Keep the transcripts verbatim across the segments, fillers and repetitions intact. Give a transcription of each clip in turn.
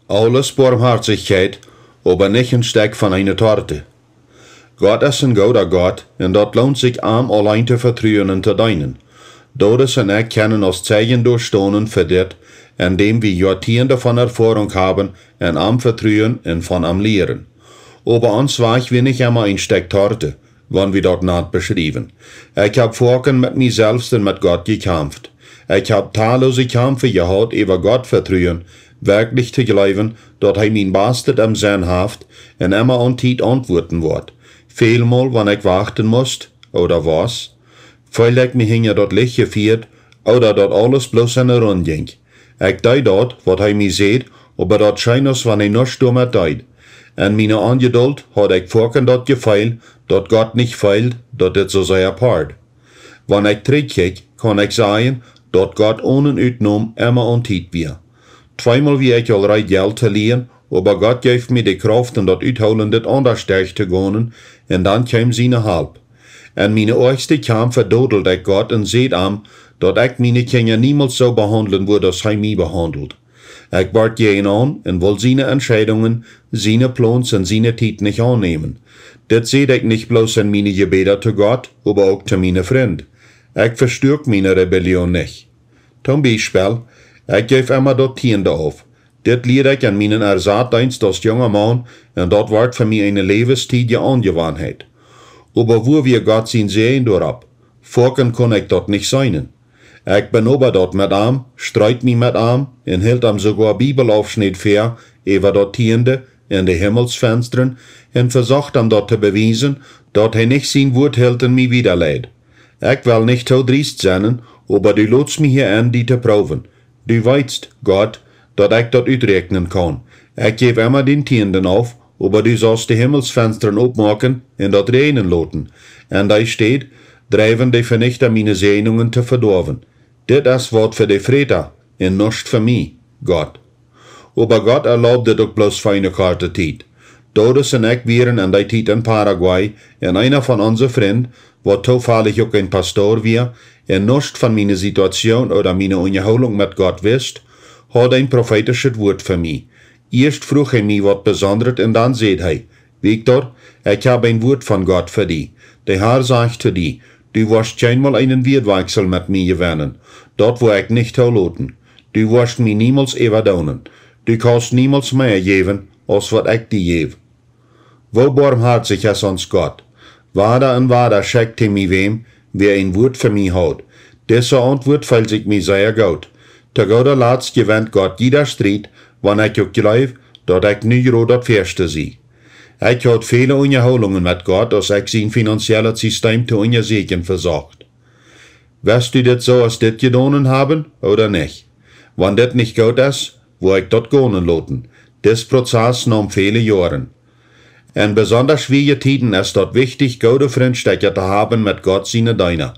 Aules Boamhoatichkjeit, oba nich een Stekj von eene Torte. Gott es een gooda Gott, un daut loont sikj, am auleen to vetruen un to deenen. Doris un ekj kjennen aus Zeijen doa stonen fa dit, endäm wie Joatieende von Erfoarunk haben un am vetruen un von am lieren. Oba ons Wajch wia nich emma een Stekj Torte, wan wie daut nant beschriewen. Ekj hab foaken met mie selfst un met Gott jekjamft. Ekj hab tallose Kjamfe jehaut äwa Gott vetruen, werkjlich to jleewen, daut hee mien Bastet em Senn haft un emma aun Tiet auntwuaden woat. Välmol, wan ekj wachten must, ooda wia, feeld ekj mie hinja daut Licht jefieet, ooda daut aules bloos enne Runt jinkj. Ekj deed daut, waut hee mie säd, oba daut scheen aus wan hee nuscht doamet deed. En miene Onjedult haud ekj foaken daut Jefeel, daut Gott nich feeld, daut dit soo sea poad. Wan ekj trigjkjikj, kaun ekj sajen, daut Gott onen Utnom emma aun Tiet wia. Tweemol wia ekj aul reed Jelt to lieen, oba Gott jeef mie de Krauft, om daut uthoolen, dit aundasch derch to gonen, un dan kjeem siene Help. En miene oajchste Kjamfe dodeld ekj Gott un säd am, daut ekj miene Kjinja niemols soo behaundlen wudd, aus hee mie behaundeld. Ekj wort jäajenaun un wull siene Entscheidungen, siene Plons un siene Tiet nich aunnämen. Dit säd ekj nich bloos en miene Jebäda to Gott, oba uk to miene Frind. Ekj vestuak miene Rebellion nich. Toom Biespel, ekj jeef emma daut Tieende auf. Dit lieed ekj en mienen Ersatzdeenst aus junga Maun, un daut wort fa mie eene läwestiedje Aunjewanheit. Oba wua wia Gott sien Säajen doaropp? Foaken kunn ekj daut nich seenen. Ekj benoba daut met am, street mie met am un hilt am soogoa Bibelaufschnäd väa äwa daut Tieende un de Himmelsfenstren un vesocht am daut to bewiesen, daut hee nich sien Wuat hilt un mie wiedaleid. Ekj well nich too driest sennen, oba du lotst mie hia en, die to proowen. Du weetst, Gott, daut ekj daut uträakjnen kaun. Ekj jeef emma dän Tieenden auf, oba du saust de Himmelsfenstren opmoaken un daut räajnen loten. En dee Städ dreewen de Venichta miene Säajnungen to vedoawen. Dit es waut fa de Fräta un nuscht fa mie, Gott. Oba Gott erlaubt dit uk bloos fa eene korte Tiet. Doris un ekj wieren en dee Tiet en Paraguay, un eena von onse Frind, waut toofällich uk een Pastor wia un nuscht von miene Situation ooda miene Unjahoolunk met Gott wist, haud een profeetischet Wuat fa mie. Ieescht fruach hee mie waut Besondret un dan säd hee: Victor, ekj hab een Wuat von Gott fa die. De Har sajcht to die: Du woascht kjeenmol eenen Wieedwakjsel met mie jewennen. Daut woa ekj nich toloten. Du woascht mie niemols äwadoonen. Du kaust niemols mea jäwen aus waut ekj die jäw. Woo boamhoatich es ons Gott! Wada un wada schekjt hee mie wäm, wäa een Wuat fa mie haud. Dise Auntwuat feeld sikj mie sea goot. To gooda Latst jewennt Gott jieda Striet, wan ekj uk jleew, daut ekj nu jrod daut väaschte sie. Ekj haud väle Unjahoolungen met Gott, aus ekj sien finanziellet Sistem to unjasieekjen vesocht. West du dit soo aus dit jedonen haben, ooda nich? Wan dit nich goot es, woa ekj daut gonen loten. Dis Prozess naum väle Joaren. En besondasch schwoare Tieden es daut wichtich, goode Frintstekja to haben met Gott siene Deena.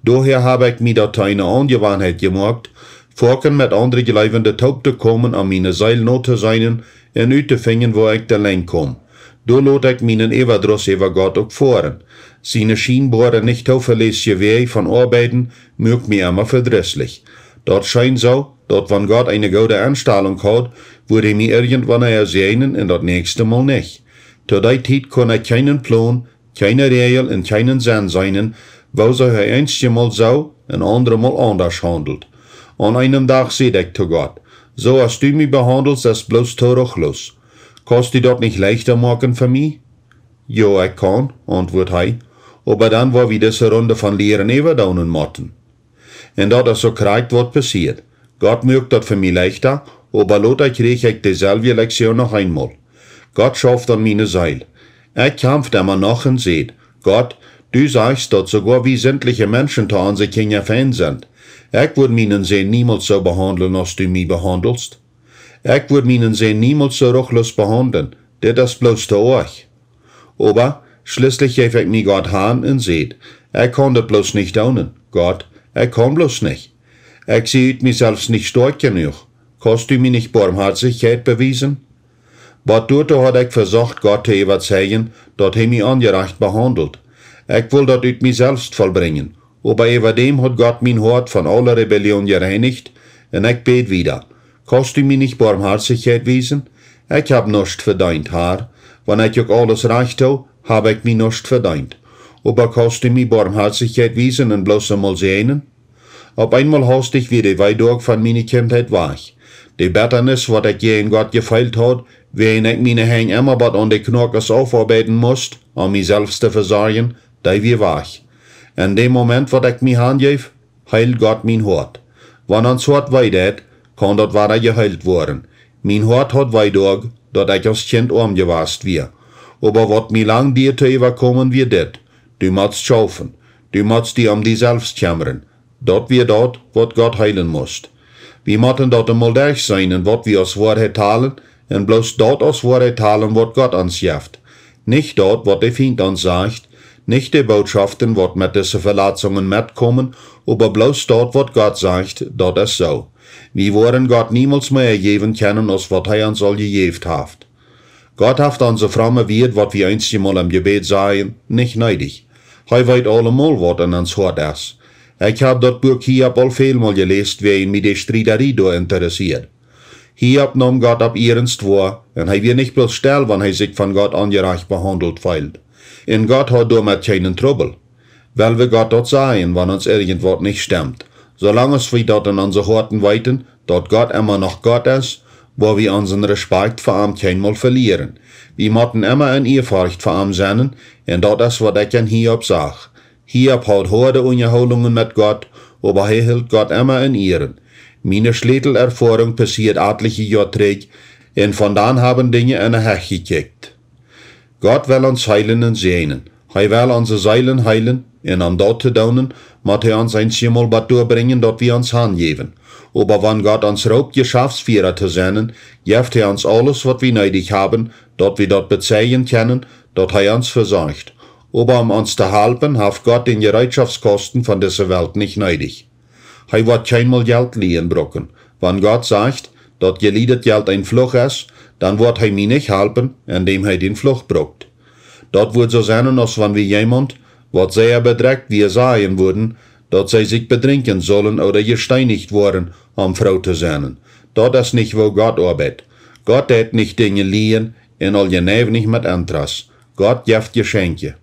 Doahäa hab ekj mie daut to eene Aunjewanheit jemoakt, foaken met aundre Jleewende toop to komen, om miene Seel no to seenen un uttofinjen, wua ekj delenj kom. Doa lot ekj mienen Äwadruss äwa Gott uk foaren. Siene schienboare, nich toovelässje Wäaj von oabeiden muak mie emma vedrisslich. Daut scheen soo, daut wan Gott eene goode Enstalunk haud, wudd hee mie irjentwanea säajnen un daut näakjste Mol nich. To dee Tiet kunn ekj kjeenen Plon, kjeene Räajel un kjeenen Senn seenen, wuarom hee eenjemol soo un aundremol aundasch haundelt. Aun eenem Dach säd ekj to Gott: Soo aus du mie behaundelst, es bloos too ruchloos. Kaust du daut nich leichta moaken fa mie? Jo, ekj kaun, auntwuat hee, oba dan woa wie dise Runde von Lieren äwadoonen motten. Un daut es uk krakjt waut passieed. Gott muak daut fa mie leichta, oba lota kjrieech ekj deselwje Lektion noch eenmol. Gott schauft aun miene Seel. Ekj kjamft emma noch un säd: Gott, du sajchst, daut soogoa wie sintliche Menschen to onse Kjinja fein sent. Ekj wudd mienen Sän niemols soo behaundlen aus du mie behaundelst. Ekj wudd mienen Sän niemols soo ruchloos behaundlen. Dit es bloos too oajch. Oba schlieslich jeef ekj mie Gott han un säd: Ekj kaun daut bloos nich doonen. Gott, ekj kaun bloos nich. Ekj sie ut mie selfst nich stoakj jenuach. Kaust du mie nich Boamhoatichkjeit bewiesen? Bot doatoo haud ekj vesocht, Gott to äwazeijen, daut hee mie onjerajcht behaundelt. Ekj wull daut ut mie selfst vollbrinjen. Oba äwadäm haud Gott mien Hoat von aule Rebellion jereinicht, un ekj bäd wieda: Kaust du mie nich Boamhoatichkjeit wiesen? Ekj hab nuscht vedeent, Har. Wan ekj uk aules rajcht doo, hab ekj mie nuscht vedeent. Oba kaust du mie Boamhoatichkjeit wiesen un bloos emol säajnen? Opp eenmol haustich wia de Weedoag von miene Kjintheit wajch. De Bettanis, waut ekj jäajen Gott jefeelt haud, wäajen ekj miene Henj emma bat aun de Knoakes aufoabeiden must, om mie selfst to vesorjen, dee wia wajch. En däm Moment, waut ekj mie hanjeef, heeld Gott mien Hoat. Wan ons Hoat wee deit, kaun daut wada jeheelt woaren. Mien Hoat haud Weedoag, daut ekj aus Kjint oam jewast wia. Oba waut mie lang diad to äwakomen, wia dit: Du motst schaufen. Du motst die om die selfst kjemmren. Daut wia daut, waut Gott heelen must. Wie motten daut emol derchseenen, waut wie aus Woarheit talen, un bloos daut aus Woarheit talen, waut Gott ons jeft. Nich daut, waut de Fient ons sajcht, nich de Bootschoften, waut met dise Velatzungen metkomen, oba bloos daut, waut Gott sajcht, daut es soo. Wie woaren Gott niemols mea jäwen kjennen, aus waut hee ons aul jejäft haft. Gott haft onse fromme Wieed, waut wie eenjemol em Jebäd sajen, nich needich. Hee weet aulemol, waut en ons Hoat es. Ekj hab daut Buak Hiob aul välmol jeläst, wäajen mie de Striedarie doa interessieed. Hiob naum Gott opp Iernst woa, un hee wia nich bloos stell, wan hee sikj von Gott onjerajcht behaundelt feeld. Un Gott haud doamet kjeenen Trubbel. Well wie Gott daut sajen, wan ons irjentwaut nich stemt? Soo lang aus wie daut en onse Hoaten weeten, daut Gott emma noch Gott es, woa wie onsen Respakjt fa am kjeenmol velieren. Wie motten emma en Ieaforcht fa am sennen, un daut es, waut ekj en Hiob sach. Hiob haud hoade Unjahoolungen met Gott, oba hee hilt Gott emma en Ieren. Miene Schlätelerfoarunk passieed atliche Joa trigj, un von dan haben Dinja enne Hecht jekjikjt. Gott well ons heelen un säajnen. Hee well onse Seelen heelen, un om daut to doonen, mott hee ons eenjemol bat doa brinjen, daut wie ons hanjäwen. Oba wan Gott ons roopt, Jeschaftsfiera to sennen, jeft hee ons aules, waut wie needich haben, daut wie daut bezeijen kjennen, daut hee ons vesorcht. Oba om ons to halpen, haft Gott dän Jereetschoftsgausten von dise Welt nich needich. Hee woat kjeenmol Jelt lieen bruken. Wan Gott sajcht, daut jelieedet Jelt een Fluch es, dan woat hee mie nich halpen, endäm hee dän Fluch brukt. Daut wudd soo sennen, aus wan wie jemaunt, waut sea bedrekjt wia, sajen wudden, daut see sikj bedrinkjen sullen ooda jesteenicht woaren, om froo to sennen. Daut es nich, woo Gott oabeit. Gott deit nich Dinja lieen, un aul jeneiw nich met Entras. Gott jeft Jeschenkje.